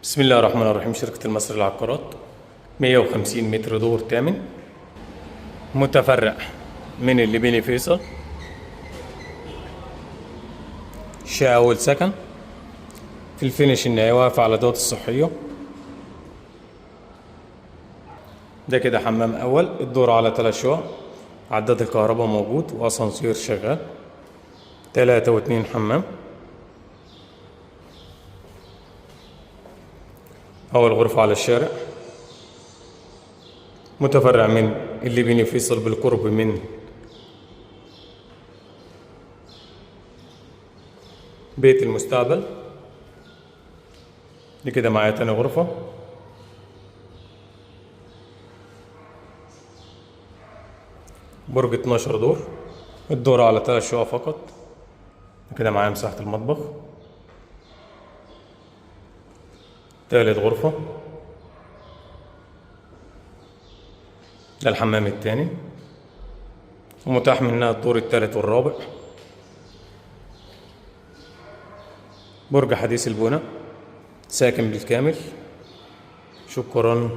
بسم الله الرحمن الرحيم. شركة المصري للعقارات، 150 متر دور تامن، متفرع من اللبيني فيصل، شقة أول سكن في الفينش النهائي، واقف على الأدوات الصحية. ده كده حمام أول، الدور على 3 شقق، عداد الكهرباء موجود وأسانسير شغال، 3 و2 حمام. أول غرفة على الشارع، متفرع من الليبيني فيصل بالقرب من بيت المستقبل. دي كده معايا تاني غرفة. برج 12 دور، الدور على 3 شقق فقط. كده معايا مساحة المطبخ. تالت غرفة، ده الحمام التاني، ومتاح منها الدور التالت والرابع. برج حديث البناء، ساكن بالكامل. شكرا.